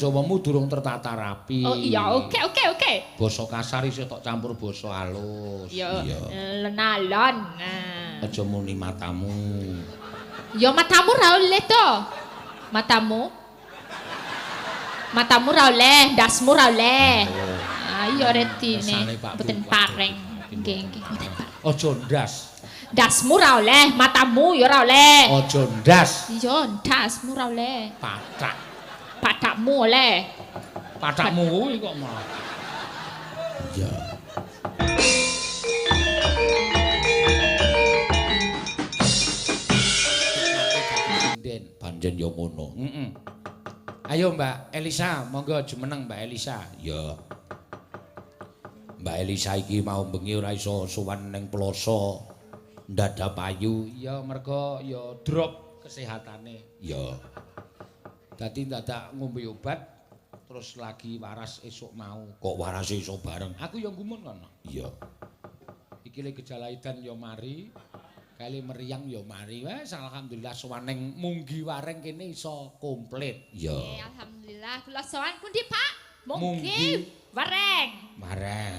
Jawamu durung tertata rapi. Oh iya, oke oke oke. Basa kasar isih tok campur basa halus. Ya, lenalon. Nah. Aja muni matamu. Ya matamu ra oleh to. Matamu. Matamu ra oleh, ndasmu ra oleh. Ah iya retine. Mboten pareng. Nggih nggih mboten pareng. Aja ndas. Ndasmu ra oleh, matamu ya ora oleh. Aja ndas. Iya, ndasmu ra oleh. Pathak. Pathakmu oleh. Pathakmu kuwi kok malah. Iya. Sinden, panjen yo ngono. Heeh. Ayo Mbak Elisa, monggo jumeneng Mbak Elisa. Iya. Mbak Elisa iki mau bengi ora iso sowan ning Ploso. Ndadak payu. Iya, mergo ya drop kesehatane. Iya. Dadi ndadak ngombe obat terus lagi waras esuk mau. Kok waras iso bareng? Aku ya gumun kono. Iya. Iki le gejala edan ya mari, kali meriang ya mari. Wes alhamdulillah sowan ning Munggi Wareng kene iso komplit. Iya. Alhamdulillah. Kula sowan pundi, Pak? Munggi Wareng. Wareng.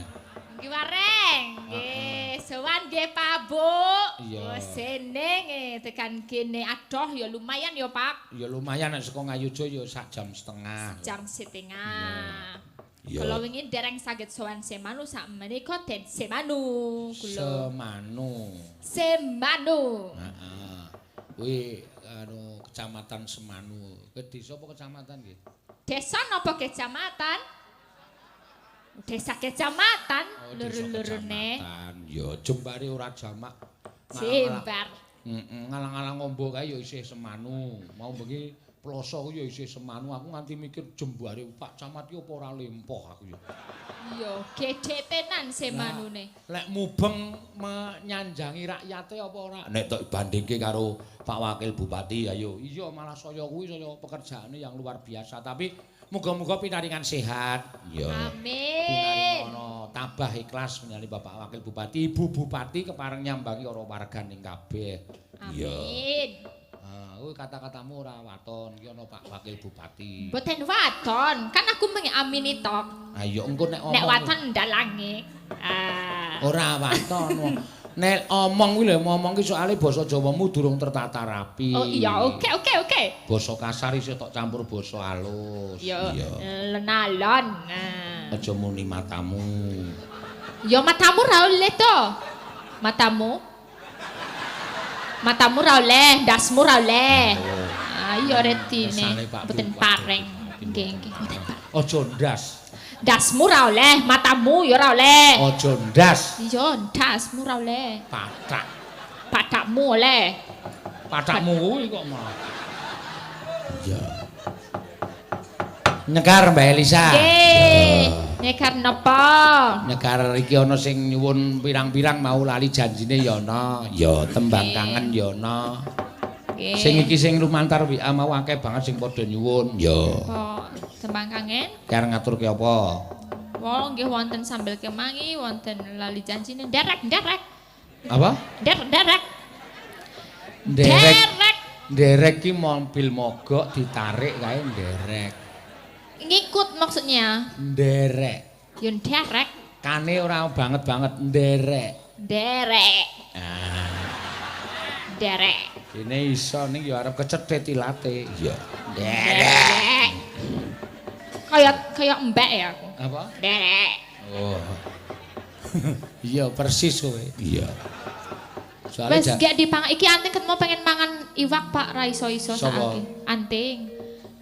Munggi Wareng. Nggih, sowan nggih Pak Bu. Iya. Oh, seneng tekan kene adoh ya lumayan ya, Pak. Ya lumayan nek saka Ngayogya ya sak jam setengah. Jam setengah. Iya. Kula wingi dereng saged sowan Semanu sak menika den Semanu kula. Semanu. Semanu. Heeh. Kuwi anu kecamatan Semanu. Ke desa apa kecamatan nggih? Desa napa kecamatan? Desa kecamatan, oh, loro-lorone. Ya jembare ora jamak. Jembar. Heeh, ngalang-alang ngombo kae ya isih Semanu. Mau bengi Ploso ku ya isih Semanu. Aku nganti mikir jembare Pak Camat ki apa ora lempoh aku ya. Iya, gedhe tenan Semanune. Lek mubeng menyanjangi rakyate apa ora? Nek tok bandingke karo Pak Wakil Bupati ayo. Iya, malah saya kuwi saya pekerjaane yang luar biasa, tapi muga-muga pinaringan sehat. Iya. Amin. Pinaringono tabah ikhlas menyali Bapak Wakil Bupati, Ibu Bupati kepareng nyambangi ora warganing kabeh. Amin. Kuwi kata-katamu ora waton, iki ana Pak Wakil Bupati. Mboten waton, kan aku mengamini tok. Ayo engko nek omong. Nek waton ndalange. Ah. Ora waton. Nek omong kuwi lho, ngomong ki soalé basa Jawamu durung tertata rapi. Oh iya, oke oke oke. Basa kasar isih tok campur basa halus. Ya, lenalon. Nah. Aja muni matamu. Ya matamu ra oleh to. Matamu. Matamu ra oleh, ndasmu ra oleh. Ah iya retine. Mboten pareng. Nggih nggih mboten pareng. Aja ndas. Ndasmu ra oleh, matamu ya ora oleh. Aja ndas. Iya, ndasmu ra oleh. Pathak. Pathakmu oleh. Pathakmu kuwi kok malah. Iya. Nyekar Mbak Elisa. Nggih. Nyekar napa? Nyekar iki ana sing nyuwun pirang-pirang mau lali janjine ya ana. Ya tembang kangen ya ana. Nggih. Sing iki sing lumantar WA mau akeh banget sing padha nyuwun. Ya. Kok tembang kangen? Kar ngaturke apa? Wong nggih wonten sambel kemangi, wonten lali janjine nderek-nderek. Apa? Nderek-nderek. Nderek. Nderek ki mobil mogok ditarik kae nderek. Ngikut maksudnya. Nderek. Ya nderek. Kane ora banget-banget nderek. Nderek. Ah. Nderek. Dene iso ning ya arep kecethit ilate. Iya. Nderek. Kaya kaya mbek ya aku. Apa? Nderek. Oh. Iya persis kowe. Iya. Soale wis gak dipangan iki anting ketemu pengen mangan iwak Pak ra iso-iso saiki. Anting.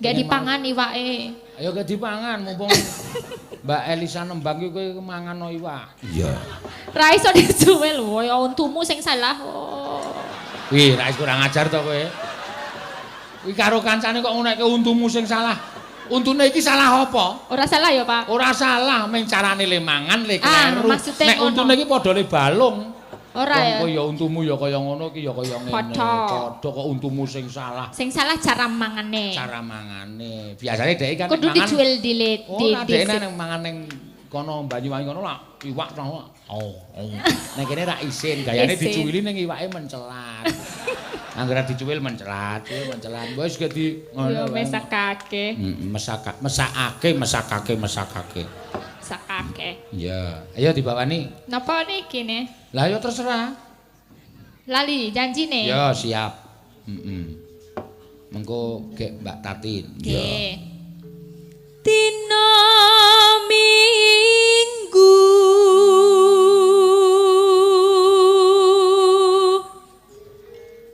Gak dipangan iwake. Ayo gak dipangan mumpung Mbak Elisa nembang iki kowe mangan iwak. Iya. Ra iso dicuwil lho, ya untumu sing salah. Oh. Wih, ra iso kurang ajar to kowe. Kuwi karo kancane kok ngonekke untumu sing salah. Untune iki salah apa? Ora salah ya, Pak. Ora salah, mung carane le mangan le kleru. Nek untune iki padha le balung. Ora ya. Kowe ya untumu ya kaya ngono iki ya kaya ngene. Padha kok untumu sing salah. Sing salah cara mangane. Cara mangane. Biasane dhek kan kudu dijual dilit. Ora dhek nek mangan ning kono Banyuwangi kono lak iwak to. Oh. Nek kene ra isin, gayane dicuwili ning iwake mencelat. Anggere dicuwil mencelat, cuwil mencelat. Wis gek di Ya ngono wae. Mesakake. Heeh, mesaka, mesakake, mesakake, mesakake. Mesakake. Iya, ayo dibawani. Napa niki ne? Lah ya terserah. Lali janjine. Ya, siap. Heeh. Mengko gek Mbak Tatin. Nggih. Ya. Dina Minggu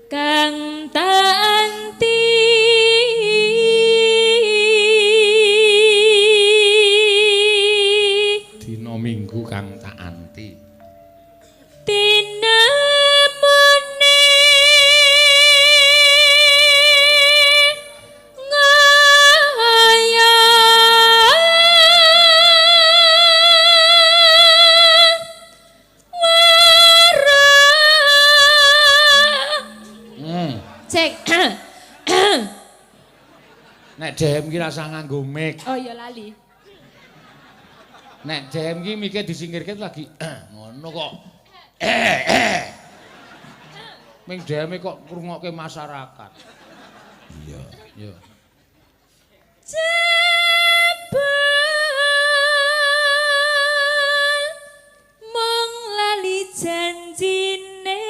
kang tak anti, Dina Minggu kang tak anti. Tinemune ngaya wara. Cek. Nek DM ki rasah nganggo mic. Oh ya lali. Nek DM ki mike disingkirke lagi ngono kok. Ming DM kok ngrungokke masyarakat. Iya, iya. Jebul mung lali janjine,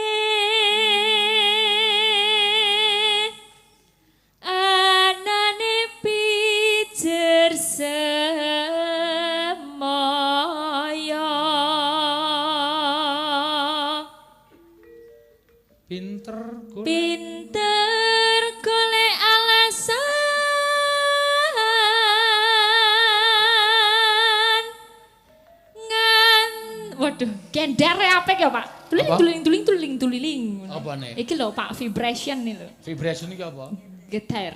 anane pijer semaya. Pinter golek. Pinter golek alasan ngan waduh gender apik ya Pak. Tuling Apa? tuling tuling tuling tuliling. Apa nih? Iki lho Pak, vibration nih lho. Vibration iki apa? Geter.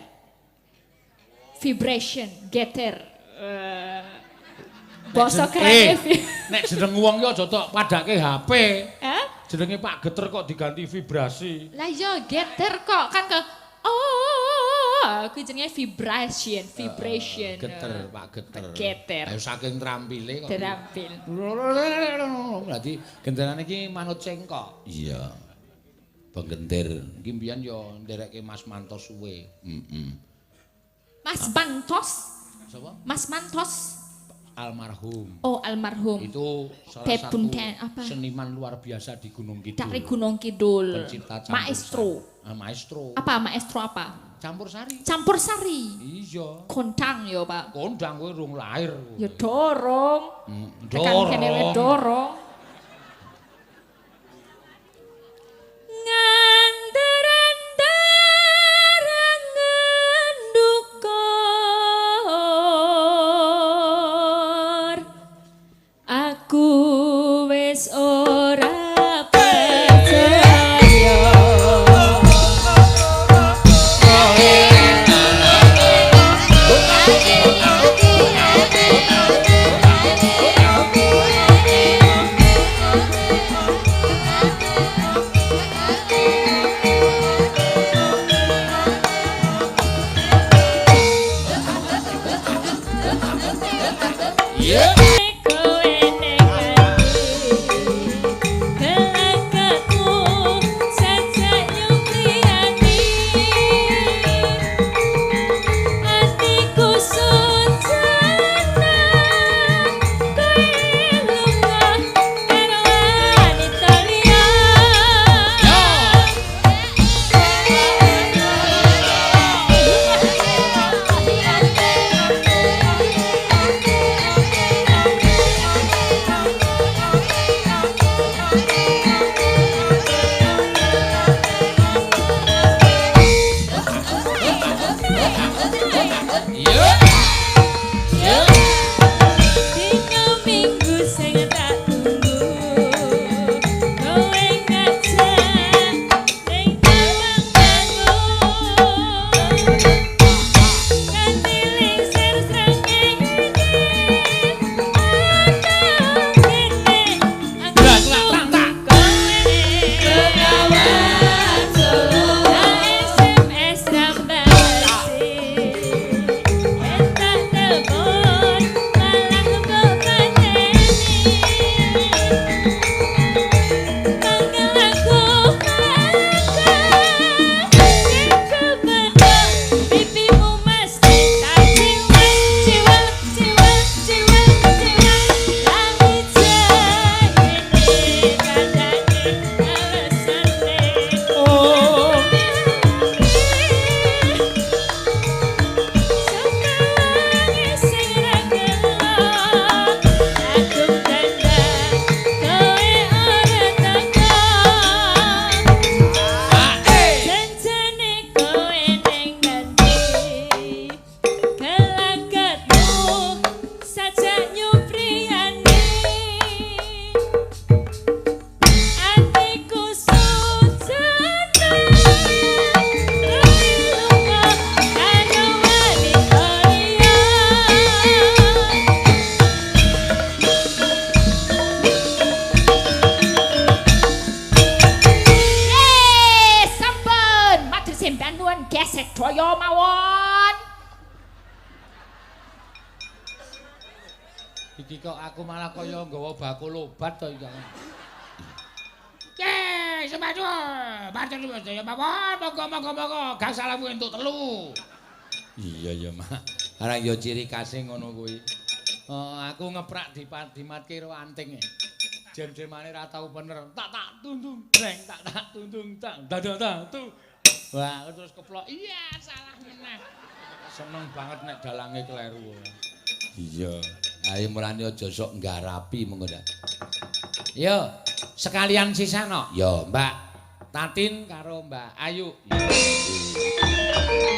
Vibration, geter. Basa kerene. Nek jeneng wong ki aja tok padake HP. Hah? Jenenge Pak Geter kok diganti vibrasi. Lah iya geter kok kan ke oh, aku jenenge vibration, vibration. Geter, Pak Geter. Geter. Ayo saking trampile kok. Terampil. Berarti genderane iki manut cengkok. Iya. Penggenter. Iki mbiyen yo nderekke Mas Manto suwe. Heeh. Mas Mantos, Sapa? Mas Mantos. Almarhum. Oh, almarhum. Itu salah Pepun satu apa? Seniman luar biasa di Gunung Kidul. Dari Gunung Kidul. Pencipta campur Maestro. sari. Ah, maestro. Apa maestro apa? Campur sari. Campur sari. Iya. Kondang ya, Pak. Kondang kowe rung lahir. Ya dorong. Tekan kene wae Dorong. dorong. Nganter-anter ndukur, aku wis ora percaya. Kowe ning ati, gelagaku sajak nyupriyati. Atiku sujana, kowe lunga karo wanita liya. Iki kok aku malah kaya nggawa bakul obat to iki. Ye, semaju. Matur nuwun sedaya mawon. Monggo monggo monggo. Gangsalamu entuk 3. Iya ya, Mak. Arang ya ciri khase ngono kuwi. Oh, aku ngeprak dimatke karo anting. Jem-jemane ra tau bener. Tak tak tundung breng, tak tak tundung tak dadah tak tu. Wah, aku terus keplok. Iya, salah meneh. Seneng banget nek dalange kleru. Iya. Ayo mulane aja sok nggarapi mengko ndak. Yo, sekalian sisano. Yo, Mbak Tatin karo Mbak Ayu. Iya.